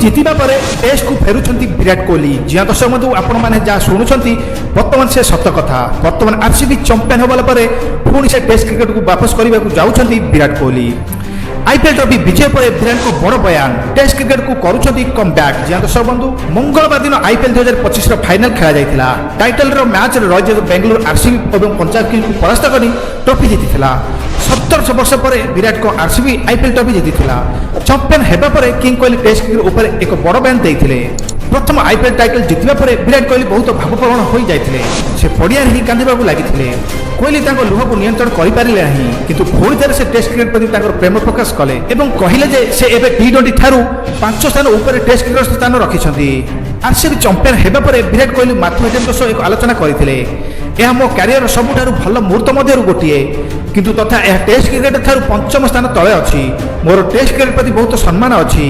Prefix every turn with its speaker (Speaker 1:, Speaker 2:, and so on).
Speaker 1: ଜିତିବା ପରେ ଟେଷ୍ଟକୁ ଫେରୁଛନ୍ତି ବିରାଟ କୋହଲି। ଜିଆ ଦର୍ଶକ ବନ୍ଧୁ, ଆପଣମାନେ ଯାହା ଶୁଣୁଛନ୍ତି, ବର୍ତ୍ତମାନ ସେ ସତ କଥା। ବର୍ତ୍ତମାନ ଆରସିବି ଚାମ୍ପିୟନ ହେବା ପରେ ପୁଣି ସେ ଟେଷ୍ଟ କ୍ରିକେଟକୁ ବାପସ କରିବାକୁ ଯାଉଛନ୍ତି ବିରାଟ କୋହଲି। ଆଇପିଏଲ୍ ଟ୍ରଫି ବିଜୟ ପରେ ବିରାଟଙ୍କ ବଡ଼ ବୟାନ, ଟେଷ୍ଟ କ୍ରିକେଟକୁ କରୁଛନ୍ତି କମ୍ ବ୍ୟାକ୍। ଜିଆ ଦର୍ଶକ ବନ୍ଧୁ, ମଙ୍ଗଳବାର ଦିନ ଆଇପିଏଲ୍ 2025ର ଫାଇନାଲ ଖେଳାଯାଇଥିଲା। ଟାଇଟଲର ମ୍ୟାଚରେ ରୟାଲ ବେଙ୍ଗାଲୁରୁ ଆରସିବି ଏବଂ ପଞ୍ଜାବ କିଙ୍ଗକୁ ପରାସ୍ତ କରି ଟ୍ରଫି ଜିତିଥିଲା। 17 ବର୍ଷ ପରେ ବିରାଟଙ୍କ ଆରସିବି ଆଇପିଏଲ୍ ଟ୍ରଫି ଜିତିଥିଲା। ଚାମ୍ପିୟନ ହେବା ପରେ କିଙ୍ଗ କୋହଲି ଟେଷ୍ଟ କ୍ରିକେଟ ଉପରେ ଏକ ବଡ଼ ବୟାନ ଦେଇଥିଲେ। ପ୍ରଥମ ଆଇପିଏଲ୍ ଟାଇଟଲ ଜିତିବା ପରେ ବିରାଟ କୋହଲି ବହୁତ ଭାବପ୍ରବଣ ହୋଇଯାଇଥିଲେ। ସେ ପଡ଼ିଆରେ ହିଁ କାନ୍ଦିବାକୁ ଲାଗିଥିଲେ। କୋହଲି ତାଙ୍କ ଲୁହକୁ ନିୟନ୍ତ୍ରଣ କରିପାରିଲେ ନାହିଁ, କିନ୍ତୁ ପୁଣି ଥରେ ସେ ଟେଷ୍ଟ କ୍ରିକେଟ ପ୍ରତି ତାଙ୍କର ପ୍ରେମ ପ୍ରକାଶ କଲେ ଏବଂ କହିଲେ ଯେ ସେ ଏବେ ଟି20 ଠାରୁ ପାଞ୍ଚ ସ୍ଥାନ ଉପରେ ଟେଷ୍ଟ କ୍ରିକେଟ ସ୍ଥାନ ରଖିଛନ୍ତି। ଆରସିବି ଚାମ୍ପିୟନ ହେବା ପରେ ବିରାଟ କୋହଲି ମାଥ୍ୟୁ ହେଡେନଙ୍କ ସହ ଏକ ଆଲୋଚନା କରିଥିଲେ। ଏହା ମୋ କ୍ୟାରିୟରର ସବୁଠାରୁ ଭଲ ମୁହୂର୍ତ୍ତ ମଧ୍ୟରୁ ଗୋଟିଏ, କିନ୍ତୁ ତଥା ଏହା ଟେଷ୍ଟ କ୍ରିକେଟ ଠାରୁ ପଞ୍ଚମ ସ୍ଥାନ ତଳେ ଅଛି। ମୋର ଟେଷ୍ଟ କ୍ରିକେଟ ପ୍ରତି ବହୁତ ସମ୍ମାନ ଅଛି।